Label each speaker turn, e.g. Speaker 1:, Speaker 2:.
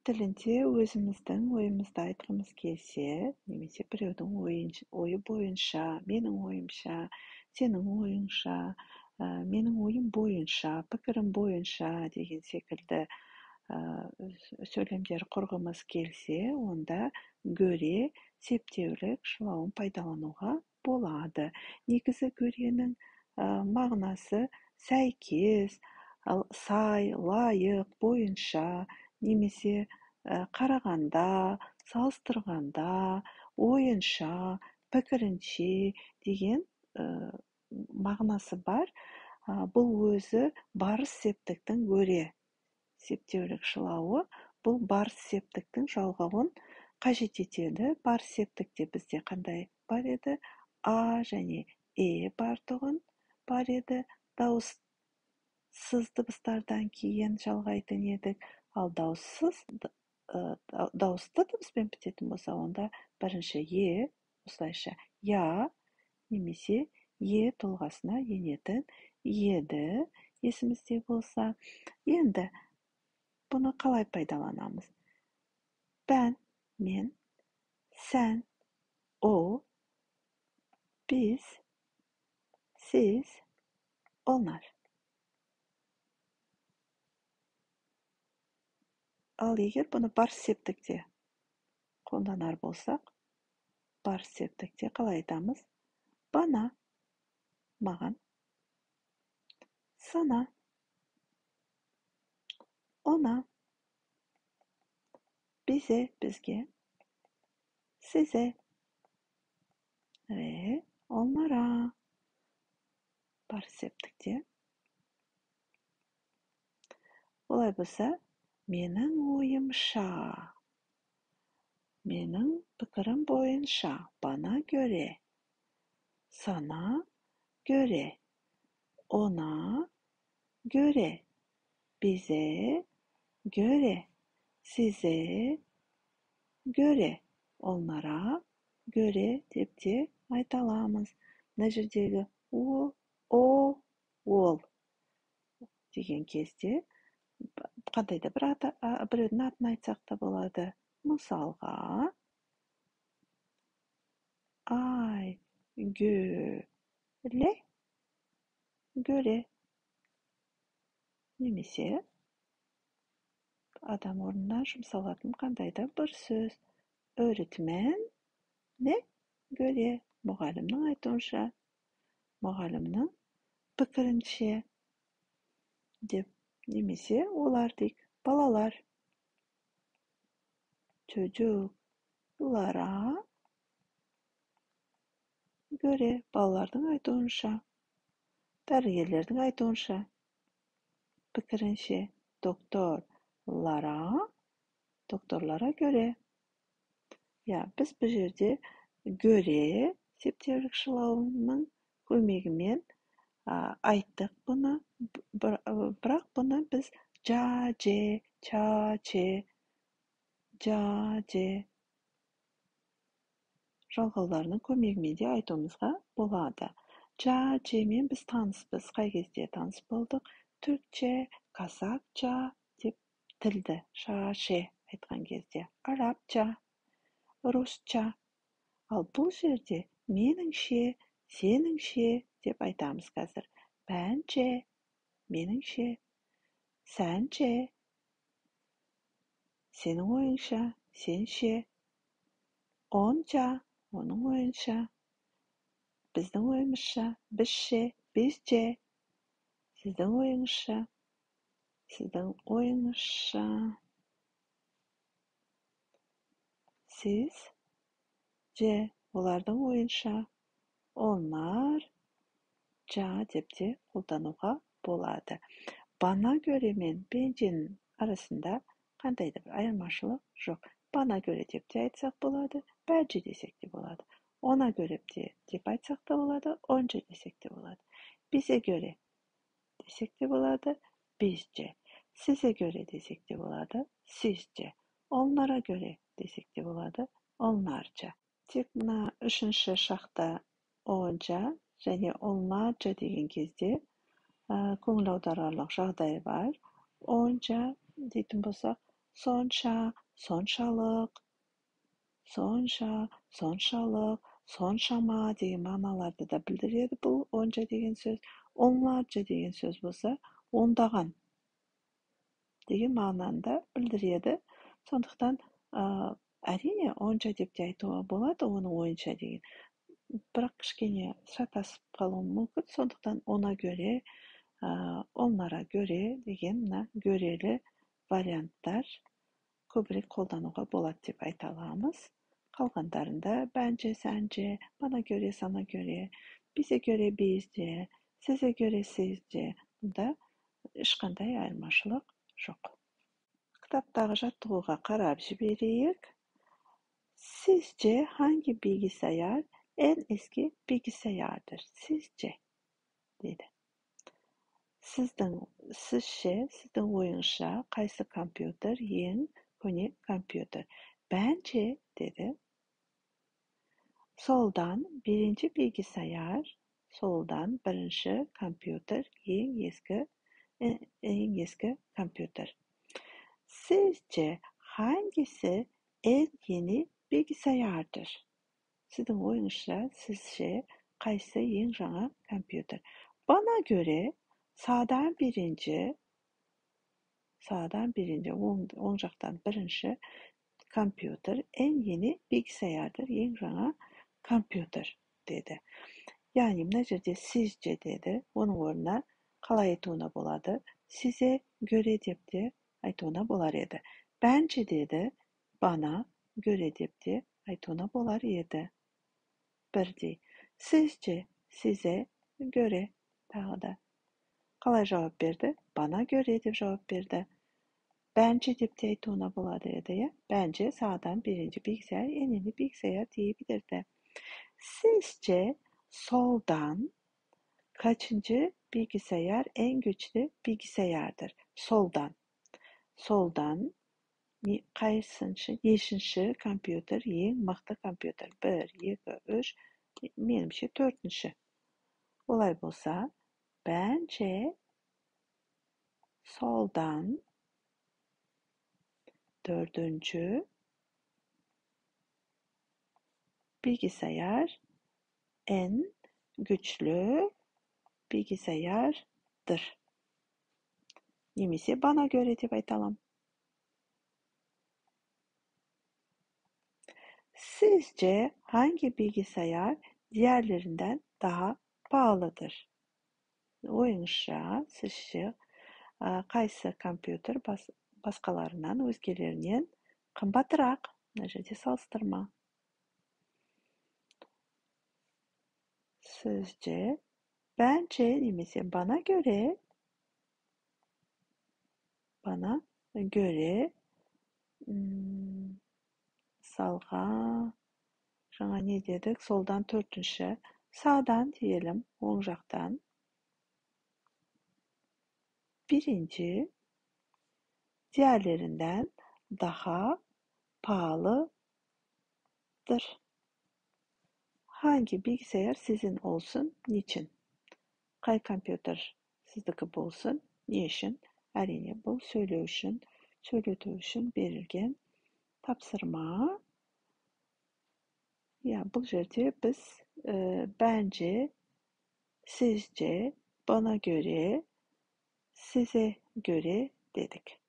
Speaker 1: Тілінде өзіміздің ойымызды айтқымыз келсе, немесе біреудің ойы бойынша, менің ойымша, сенің ойыңша, менің ойым бойынша, пікірім бойынша деген секілді сөйлемдер құрғымыз келсе, онда göre септеулік шылауын пайдалануға болады. Негізі görенің мағынасы сәйкес, сай, лайық, бойынша, немесе қарағанда, салыстырғанда, ойынша, пікірінше деген мағынасы бар. Бұл өзі барыс септіктің göre септеулік шылауы, бұл барыс септіктің жалғауын қажет етеді. Барыс септікте бізде қандай бар еді? А және е бар тұғын бар еді. Дауыссыз дыбыстардан кейін жалғайтын едік. Ал дауысты дыбыспен бітетін болса, онда бірінші е, осылайша я немесе е тұлғасына енетін еді, есімізде болса. Енді бұны қалай пайдаланамыз? Ben, мен, sen, o, biz, siz, onlar. Ал егер бұны барыс септікте қолданар болсақ, барыс септікте қалай айтамыз? Bana, маған, sana, ona, bize, бізге, size ve onlara. Барыс септікте. Олай болса, менің ойымша, менің пікірім бойынша, bana göre, sana göre, ona göre, bize göre, size göre, onlara göre деп те айта аламыз. Мына жердегі о, о, ол деген кезде қандай да бір біреудің атын айтсақ та болады. Мысалға, Aygül'e göre немесе адам орнына жұмсалатын қандай да бір сөз. Öğretmene göre, мұғалімнің айтуынша, мұғалімнің пікірінше деп, немесе олар дейік, балалар. Çocuklara göre, балалардың айтуынша, дәрігерлердің айтуынша, пікірінше, doktorlara, doktorlara göre. Я, біз бұл жерде göre септеулік шылауының көмегімен айттық бұны, бірақ бұны біз жа, же, ча, че, жа, же жалғауларының көмегімен де айтуымызға болады. Жа, жемен біз таныспыз. Қай кезде таныс болдық? Түркше, қазақша деп тілді ша, ше айтқан кезде, арабша, русша. Ал бұл жерде меніңше, сеніңше деп айтамыз қазір. Bence, меніңше, sence, сенің ойыңша, сенше, онша, оның ойынша, біздің ойымызша, бізше, bizce, сіздің ойыңызша, сіздің ойыңызша, sizce, олардың ойынша, onlarca деп те қолдануға болады. Bana göre мен bence'nin арасында қандай да бір айырмашылық жоқ. Bana göre деп те айтсақ болады, bence десек те болады. Ona göre деп айтсақ та болады, onca десек те болады. Bize göre десек те болады, bizce. Size göre десек те болады, sizce. Onlara göre десек те болады, onlarca. Тек мына үшінші шақта onca және onlarca деген кезде көңіл аударарлық жағдай бар. Onca дейтін болсақ, Сонша, соншалық, сонша, соншалық, соншама деген мағыналарды да білдіреді бұл онша деген сөз. Онларca деген сөз болса, ондаған деген мағынаны да білдіреді. Сондықтан әрине онша деп те айтуға болады, оның ойынша деген. Бірақ кішкене шатасып қалуы мүмкін. Сондықтан ona göre, onlara göre деген мына göreli варианттар көбірек қолдануға болады деп айта аламыз. Қалғандарында bence, sence, bana göre, sana göre, bize göre, bizce, size göre, sizce. Бұнда ешқандай айырмашылық жоқ. Кітаптағы жаттығуға қарап жіберейік. Sizce hangi bilgisayar en eski bilgisayardır? Sizce дейді. Сізше, сіздің ойыңызша қайсы компьютер ең көне компьютер? Bence dedi. Soldan birinci bilgisayar, soldan бірінші компьютер ең ескі компьютер. Sizce hangisi en yeni bilgisayardır? Сіздің ойыңызша, сізше қайсы ең жаңа компьютер? Bana göre sağdan birinci, оң жақтан бірінші компьютер en yeni bilgisayardır, ең жаңа компьютер деді. Яғни мына жерде sizce деді, оның орнына қалай айтуына болады? Size göre деп те айтуына болар еді. Bence деді, bana göre деп те айтуына болар еді. Бірдей. Sizce, size göre тағы да. Қалай жауап берді? Bana göre деп жауап берді. Bence деп те айтуына болады еді, иә? Bence sağdan birinci bilgisayar en yeni bilgisayar diyebilirdi. Sizce soldan kaçıncı bilgisayar en güçlü bilgisayardır? Soldan. Soldan қайсыншы, нешінші компьютер ең мықты компьютер? 1, 2, 3, меніңше төртінші. Олай болса, bence soldan dördüncü bilgisayar en güçlü bilgisayardır. Немесе bana göre деп айта аламын. Sizce hangi bilgisayar diğerlerinden daha pahalıdır? Ойыңызша, сізше қайсы компьютер басқаларынан, өзгелерінен қымбатырақ? Мына жерде салыстырма. Sizce, bence немесе bana göre, bana göre мысалға жаңа не дедік? Солдан төртінші, sağdan diyelim, оң жақтан. Birinci, diğerlerinden daha pahalıdır. Hangi bilgisayar sizin olsun, niçin? Қай компьютер сіздікі болсын, не үшін? Әрине, бұл сөйлеу үшін, сөйлету үшін берілген тапсырма. Ya, бұл жерде біз bence, sizce, bana göre, size göre dedik.